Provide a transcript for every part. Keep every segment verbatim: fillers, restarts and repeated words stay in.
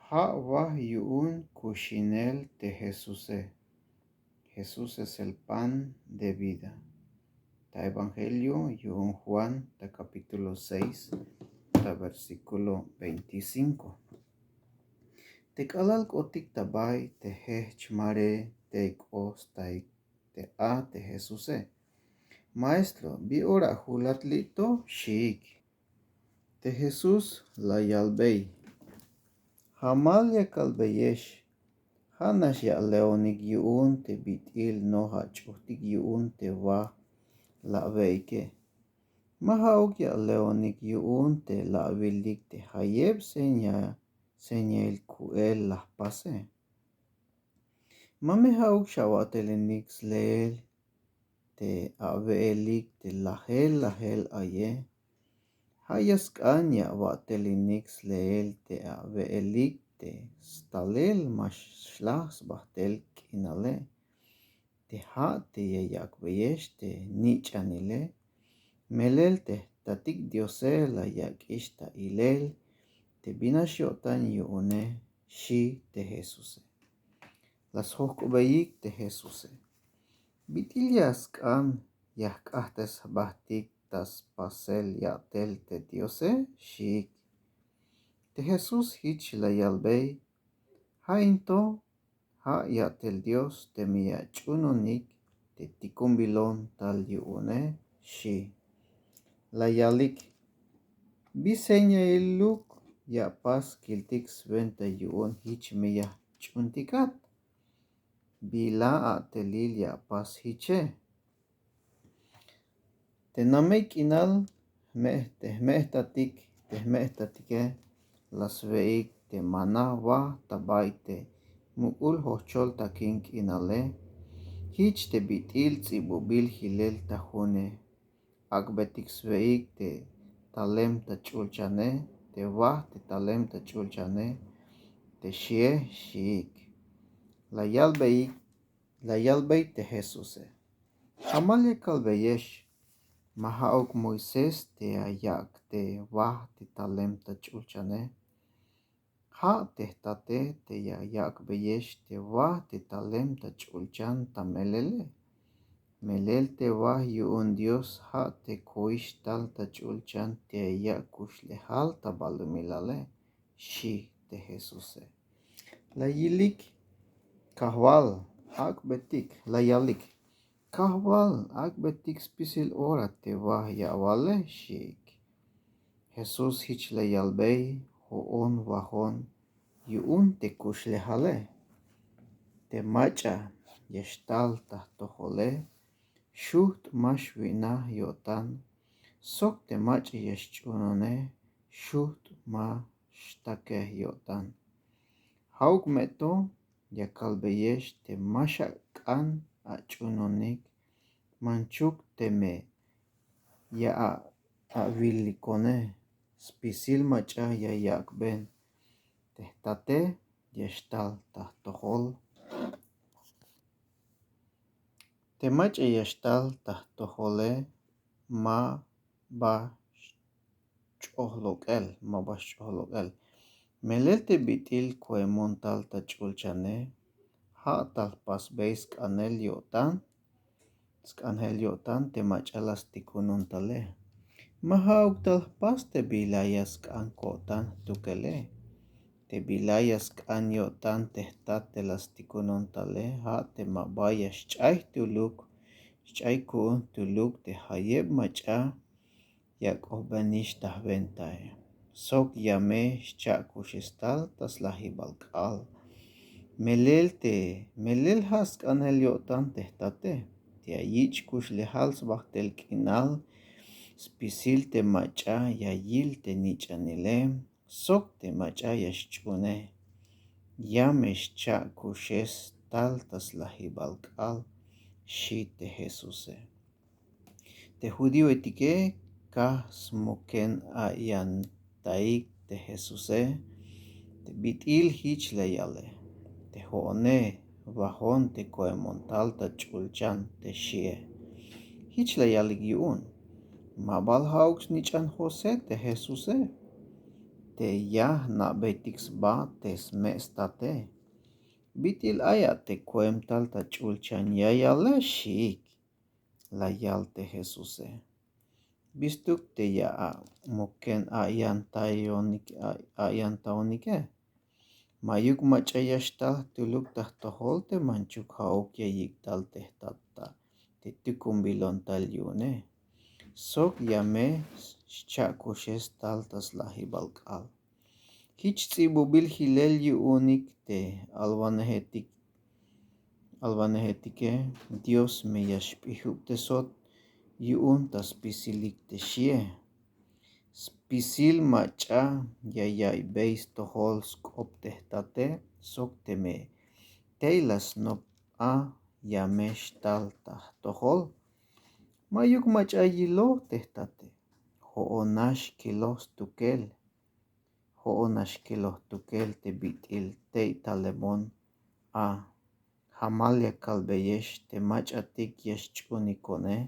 Ja' waj yu'un kuxinel te Jesuse. Jesús es el pan de vida. Ta evangelio yu'un Juan ta capítulo seis ta versículo veinticinco. Te k'alal k'otik ta bay te jejch mare te k'o staik te a te Jesuse. Maestro, bi ora julat li' to, xiik. Te Jesús la yalbey: Jamal ya kalbeyex, ja' nax ya aleonik yu'un te bit'il noj ach'ujtik yu'un te waj la awe'ike. Ma ja'uk ya aleonik yu'un te la awilik te jayeb seña señail ku'el la jpase. Ma me ja'uk xawa'telinik sleel te awe'elik te lajel lajel aye. Ja' ya sk'an ya awa'telinik sleel te awe'elik te stalel ma xlaj sbajtel k'inale. Te ja' te ya yak'beyex te nich'anile, melel te jtatik Diose la yak'ix ta ilel te bi nax yo'tan yu'une, xi' te Jesuse. La sjojk'obeyik te Jesuse: Bit'il ya sk'an ya jk'ajtes jbajtik ta spasel ya'tel te Diose, xiik. Te Jesús jich la yalbey: Ja' in to, ja' ya'tel Dios teme ya ach'uunonik te tikunbilon tal yu'une, xi'. La yalik: Bi señailuk ya apas kiltik swenta yu'un jich me ya jch'uuntikat? Bila a'telil ya apas jiche? Te namey k'inal jme' te jme'jtatik te jme'jtatike la swe'ik te maná waj ta bay te muk'ul jojchol takin k'inale. Jich te bit'il ts'ibubil jilel ta june. Ak'betik swe'ik te talem ta ch'ulchane, te waj te talem ta ch'ulchane te xie, xiik. La yalbeyik la yalbey te Jesuse: Jamal ya kalbeyex, ma ja'uk Moisés te ya yak' te waj te talem ta ch'ulchane. Ja' te jtate te ya yak'beyex te waj te talem ta ch'ulchan ta melele. Melel te waj yu'un Dios ja' te koix tal ta ch'ulchan te ya yak' kuxlejal ta balumilale, xi' te Jesuse. La yilik: Kajwal, ak'betik. La yalik: Kajwal, ak'betik spisil ora te waj ya awale, xiik. Jesús jich la yalbey: Jo'on wajon yu'un te kuxlejale. Te mach'a ya xtal ta jtojole, xujt' ma xwi'naj yo'tan. Sok te mach'a ya xch'uunone, xujt' ma xtakej yo'tan. Ja'uk me to ya kalbeyex te ma xak'an ach'uunonik, manchuk teme ya awilikone. Spisil mach'a ya yak'ben te jtate ya xtal ta jtojol. Te mach'a ya xtal ta jtojole ma ba xch'oj lok'el, ma ba xch'oj lok'el. Melel te bit'il koemon tal ta ch'ulchane, ja' tal jpasbey sk'anel yo'tan, sk'anjel yo'tan te mach'a la stikunon tale. Ma ja'uk tal jpas te bila ya sk'an ko'tan jtukele. Te bila ya sk'an yo'tan te jtat te la stikunon tale, ja' te ma ba ya xch'ay jtuluk, xch'ay ku'un jtuluk te jayeb mach'a ya ak'ojbenix ta jwentae. Sok ya me xcha'kuxes tal ta slajibal k'aal. Melel te, melel ja' sk'anjel yo'tan te jtate, te ya yich' kuxlejal sbajtel k'inal, spisil te mach'a ya yil te nich'anile, sok te mach'a ya xch'uune. Ya me xcha'kuxes tal ta slajibal k'aal, xi' te Jesuse. Te judioetike kaj smoken a'iyantaik te Jesuse te bit'il jich la yale: Te jo'one, wajon te koemon tal ta ch'ulchan, te xie. Jich la yalik yu'un. Ma bal ja'uk snich'an José te Jesuse. te ya jna'beytik sba te sme' state. Bit'il ay a te koem tal ta ch'ulchan ya yale xiik, la yal te Jesuse. Bistuk te ya a' muken a'yantaonike. Ma'yuk mach'a ya xtal jtuluk ta jtojol te manchuk ja'uk ya yik' tal te jtat ta te tukunbilon tal yu'une. Sok ya me xcha'kuxes tal ta slajibal k'aal. Jich ts'ibubil jilel yu'unik te alwanejetik alwanejetike. Dios me ya xp'ijubtesot yu'un ta spisilik te xie. Spisil mach'a ya yaiybey stojol sk'op te jtate sok teme tey la snop a ya me xtal ta jtojol. Ma'yuk mach'a yiloj te jtate. Jo'on nax kiloj stukel. Jo'on nax kiloj tukel te bit'il tey talemon a. Jamal ya kalbeyex te mach'atik ya xch'unikone.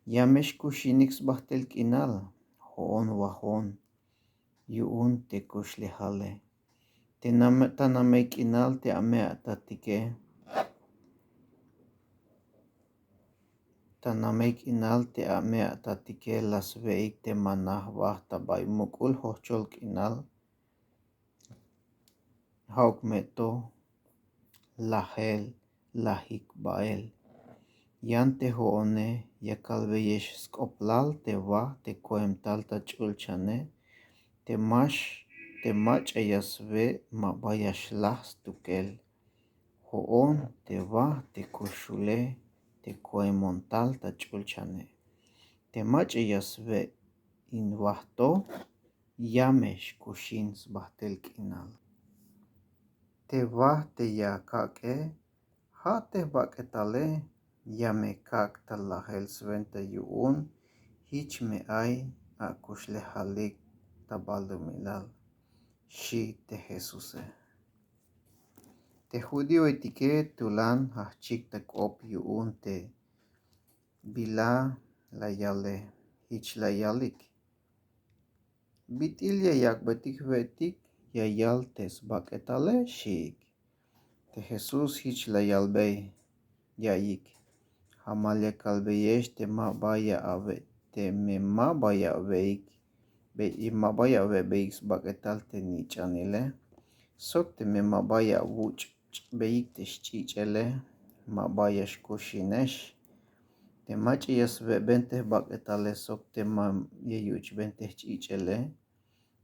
Ya me xkuxinik sbajtel k'inal. Jo'on wajon yu'un te kuxlejale. Te name ta namey k'inal te ame'atatike. Ta namey k'inal te ame'atatike la swe'ik te mana jbaj ta bay muk'ul jojchol k'inal. Ja'uk me to lajel lajik bael. Yan te jo'one ya kalbeyex sk'oplal te wa te koem tal ta ch'ulchane. Te max te mach'a ya swe' ma ba ya xlaj stukel. Jo'on te wa te kuxule te koemon tal ta ch'ulchane. Te mach'a ya swe' in waj to ya me xkuxin sbajtel k'inal. Te wa te ya kak'e ja' te jbak'etale ya me kak' ta lajel swenta yu'un. Jich me ay akuxlejalik ta balumilal, xi' te Jesuse. Te judioetike tulan jajch'ik ta k'op yu'un te bila la yale. Jich la yalik: Bit'il ya yak'betik jwe'tik ya yal te sbak'etale, xiik. Te Jesús jich la yalbey: Ya'iyik, jamal ya kalbeyex te ma ba ya awe' te me ma ba ya awe'ik, ma ba ya awe'beyik sbak'etal te nich'anile, sok teme ma ba ya awuch'beyik te xch'ich'ele, ma ba ya xkuxinex. Te mach'a ya swe'ben te jbak'etale sok te ma ya yuch'ben te jch'ich'ele,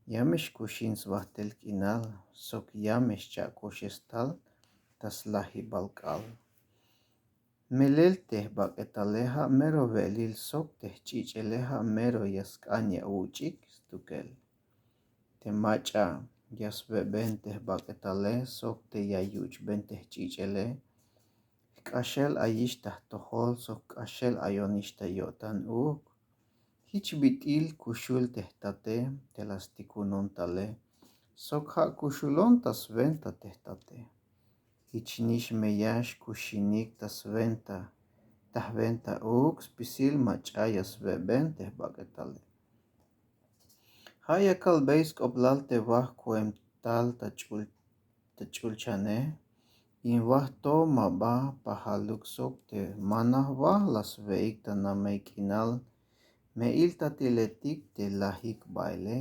ya me xkuxin sbajtel k'inal sok ya me xcha'kuxes tal ta slajibal k'aal. Melel te jbak'etale ja' mero we'elil sok te jch'ich'ele ja' mero ya sk'an ya awuch'ik stukel. Te mach'a ya swe'ben te jbak'etale sok te ya yuch'ben te jch'ich'ele, jk'axel ayix ta jtojol sok jk'axel ayonix ta yo'tan uuk. Jich bit'il kuxul te jtate te la stikunon tale, sok ja' kuxulon ta swenta te jtate. Jich nix me ya xkuxinik ta swenta, ta jwenta uuk spisil mach'a ya swe'ben te jbak'etale. Ja' ya kalbey sk'oplal te wa koem tal ta ch'ul ta ch'ulchane, in waj to ma ba pajaluk sok te mana jwa la swe'ik ta namey k'inal, me iltatiletik te lajik baele.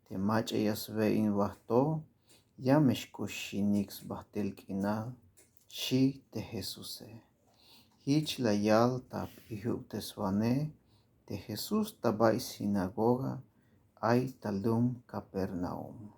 Te mach'a ya swe' in waj to ya me xkuxinik sbajtel k'inal, xi' te Jesuse. Jich la yal ta p'ijubteswanej te Jesús ta bay sinagoga ay ta lum Capernaum.